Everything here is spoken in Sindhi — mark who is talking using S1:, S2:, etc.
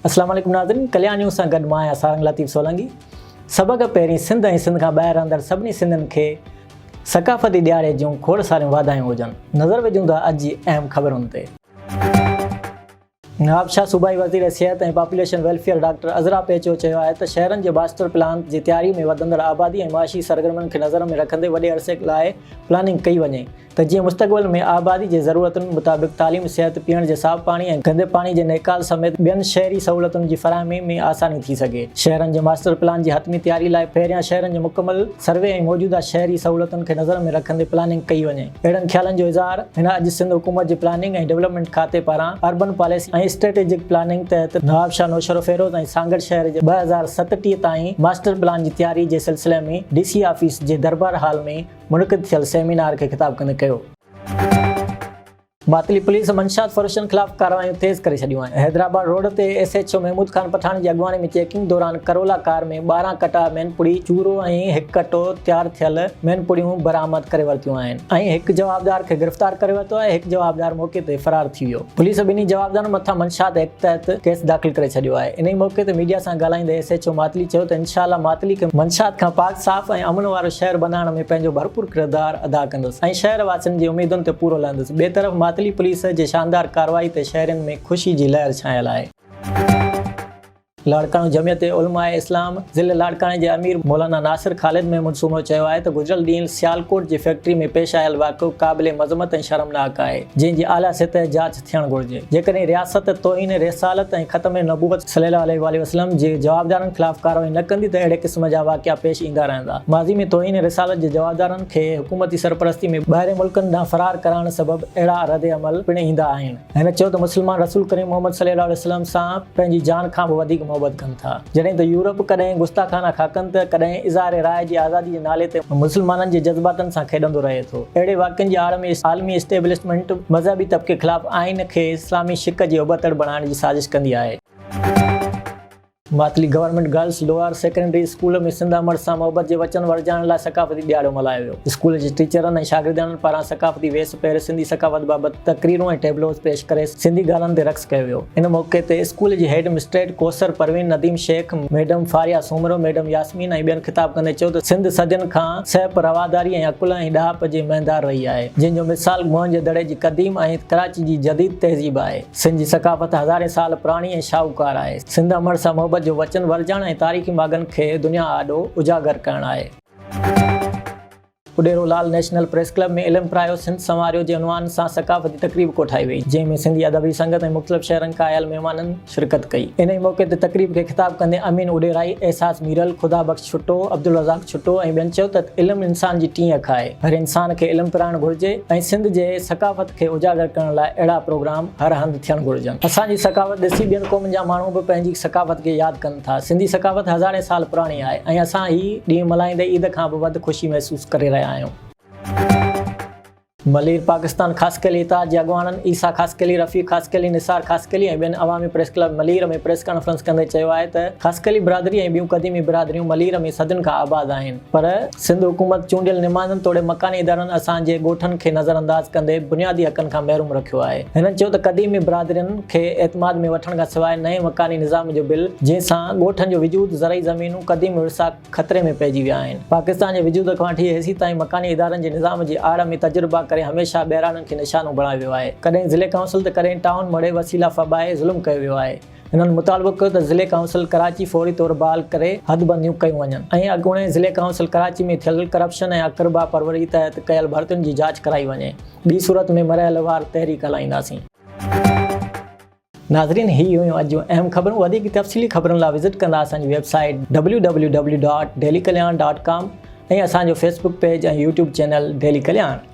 S1: اسلام عليڪم ناظرين ڪليان نيوز سان گڏ مان آهيان سارنگ لطيف سولنگي سڀ کان پهرين سنڌ ۽ سنڌ کان ٻاهر رهندڙ سڀني سنڌين کي ثقافتي ڏهاڙي جون کوڙ ساريون واڌايون هجن نظر وجهون ٿا اڄ جي اهم خبرن تي. نوابشاهه صوبائي وزير صحت ۽ population welfare doctor Azra Pechuho چيو آهي ته شهرن جي ماسٽر پلان جي تياري ۾ وڌندڙ آبادي ۽ معاشي سرگرمين کي نظر ۾ رکندي وڏي عرصي لاء پلاننگ ڪئي وڃي ته جيئن مستقبل ۾ آبادي جي ضرورتن مطابق تعليم، صحت، پيئڻ جي صاف پاڻي ۽ گندي پاڻي جي نيڪال سميت ٻين شهري سهولتن جي فراهمي ۾ آساني ٿي سگهي. شهرن جي ماسٽر پلان جي حتمي تياري لاء پهريان شهرن جي مڪمل سروي ۽ موجوده شهري سهولتن کي نظر ۾ رکندي پلاننگ ڪئي وڃي. اهڙن خيالن جو اظهار هن اڄ سنڌ حڪومت جي پلاننگ ۽ ڊولپمينٽ کاتي پاران اربن پاليسي ۽ اسٽريٽجڪ پلاننگ تحت نوابشاهه، نوشهروفيروز ۽ سانگهڙ شهر جي 2037 تائين ماسٽر پلان جي تياري جي سلسلي ۾ ڊي سي آفيس جي دربار هال ۾ منعقد ٿيل سيمينار کي خطاب ڪندي ڪيو. ماتلي پوليس منشيات فروشن خلاف ڪارروايون تيز ڪري ڇڏيون آهن. حيدرآباد روڊ تي S H O Mehmood Khan Pathan جي اڳواڻي ۾ چيڪنگ دوران ڪرولا ڪار ۾ 12 ڪٽا مين پڙي چورو ۽ هڪ ڪٽو تيار ٿيل مين پڙيون برآمد ڪري ورتيون آهن ۽ هڪ جوابدار کي گرفتار ڪري ورتو آهي هڪ جوابدار موقعي تي فرار ٿي ويو. پوليس ٻنهي جوابدارن مٿان منشيات ايڪٽ تحت ڪيس داخل ڪري ڇڏيو آهي. انهي موقعي تي ميڊيا سان ڳالهائيندي ايس ايڇ او ماتلي چيو ته انشاء الله ماتلي کي منشيات کان پاڪ صاف ۽ امن وارو شهر بنائڻ ۾ پنهنجو ڀرپور ڪردار ادا ڪندس ۽ شهر واسين جي اميدن تي پورو لهندس. ٻئي طرف ماتلي پوليس جي شاندار ڪارروائي تي شهرين ۾ خوشي جي لهر ڇانيل آهي. لاڙڪاڻو جمعيت علماء اسلام ضلعي لاڙڪاڻي جي امير مولانا ناصر خالد محمود سومرو چيو آهي ته گذريل ڏينهن سيالڪوٽ جي فيڪٽري ۾ پيش آيل واقعو قابل مذمت ۽ شرمناڪ آهي جنهن جي اعليٰ سطح جاچ ٿيڻ گهرجي جيڪڏهن رياست توهين رسالت ۽ ختم نبوت صلي الله عليه واٰله وسلم جي جوابدارن خلاف ڪارروائي نه ڪندي ته اهڙي قسم جا واقعا پيش ايندا رهندا ماضي ۾ توهين رسالت جي جوابدارن کي حڪومتي سرپرستي ۾ ٻاهرين ملڪن ڏانهن فرار ڪرائڻ سبب اهڙا ردعمل پڻ ايندا آهن. هن چيو ته مسلمان رسول ڪريم محمد صلي الله عليه وسلم سان پنهنجي جان کان به وڌيڪ محبت ڪن ٿا. جڏهن ته يورپ ڪڏهن گستاخانه خاڪن ته ڪڏهن اظهار راء جي آزادي جي نالي تي مسلمانن جي جذباتن سان کيڏندو رهي ٿو. اهڙي واقعن جي آڙ ۾ عالمي اسٽيبلشمينٽ مذهبي طبقي خلاف آئين کي اسلامي شق جي ابتڙ بڻائڻ جي سازش ڪندي آهي. Matli government girls lower secondary school ۾ Sindh امڙ سان محبت جي وچن ورجائڻ لاء ثقافتي ڏهاڙو ملهايو ويو. اسڪول جي ٽيچرن ۽ شاگردياڻين پاران ثقافتي ويس پهري سنڌي ثقافت بابت تقريرون ۽ ٽيبلوز پيش ڪري سنڌي گانن تي رقص ڪيو ويو. ان موقعي تي اسڪول جي head mistress Kausar Parveen Nadeem Shaikh, madam Faria Soomro, madam Yasmin ۽ ٻين خطاب ڪندي چيو ته سنڌ صدين کان سهپ، رواداري ۽ عقل ۽ ڏاهپ جي مهندار رهي آهي، جنهن جو مثال موهن جي دڙي جي قديم ۽ ڪراچي جي جديد تهذيب آهي. سنڌ جي ثقافت هزارين سال پراڻي ۽ شاهوڪار آهي. سنڌ امڙ سان محبت جو وچن ورجائڻ ۽ تاريخي ماڳن کي دنيا آڏو اجاگر ڪرڻ آهي. Udero Lal national press club ۾ علم پرايو سنڌ سنواريو جي عنوان سان ثقافتي تقريب ڪوٺائي وئي، جنهن ۾ سنڌي ادبي سنگت ۽ مختلف شهرن کان آيل مهمانن شرڪت ڪئي. انهي موقعي تي تقريب کي خطاب ڪندي امين اڏيرائي، احساس ميرل، خدا بخش ڇٽو، عبدالرزاق ڇٽو ۽ ٻين چيو ته علم انسان جي ٽين اک آهي، هر انسان کي علم پرائڻ گهرجي ۽ سنڌ جي ثقافت کي اجاگر ڪرڻ لاء اهڙا پروگرام هر هنڌ ٿيڻ گهرجن. اسان جي ثقافت ڏسي ٻين قومن جا ماڻهو به پنهنجي ثقافت کي ياد ڪن ٿا. سنڌي ثقافت هزارين سال پراڻي آهي ۽ اسان هي ڏينهن ملهائيندي عيد کان به وڌ خوشي محسوس ڪري رهيا آهيون. ملير پاڪستان خاصخيلي اتحاد جي اڳواڻن عيسيٰ خاصخيلي، رفيق خاصخيلي، نثار خاصخيلي ۽ ٻين عوامي press club Malir ۾ press conference ڪندي چيو آهي ته خاصخيلي برادري ۽ ٻيون قديمي برادريون ملير ۾ صدين کان آباد آهن. پر سنڌ حڪومت چونڊيل نمائندن توڙي مڪاني ادارن اسان جي ڳوٺن کي نظرانداز ڪندي بنيادي حقن کان محروم رکيو آهي. هنن چيو ته قديمي برادرين کي اعتماد ۾ وٺڻ کان سواء نئين مڪاني نظام جو بل جنهن سان ڳوٺن جو وجود، زرعي زمينون، قديم ورثا خطري ۾ پئجي ويا آهن. پاڪستان جي وجود کان وٺي هيسيتائين مڪاني ادارن جي نظام جي آڙ ۾ تجربا ڪري هميشه ٻهراڙين کي نشانو بڻايو ويو آهي. ڪڏهن ضلعي ڪائونسل ته ڪڏهن ٽائون مڙهي وسيلا ڦٻائي ظلم ڪيو ويو آهي. هنن مطالبو ڪيو ته ضلعي ڪائونسل ڪراچي فوري طور بحال ڪري حدبنديون ڪيون وڃن ۽ اڳوڻي ضلعي ڪائونسل ڪراچي ۾ ٿيل ڪرپشن ۽ اقربا پروري تحت ڪيل ڀرتين جي جاچ ڪرائي وڃي ٻي صورت ۾ مرحليوار تحريڪ هلائينداسين. ناظرين هي هيون اڄ جون اهم خبرون وڌيڪ تفصيلي خبرن لاء وزٽ ڪندا اسان جي website W W W dot daily Kalyan dot com ۽ اسان جو Facebook page ۽ YouTube channel daily Kalyan.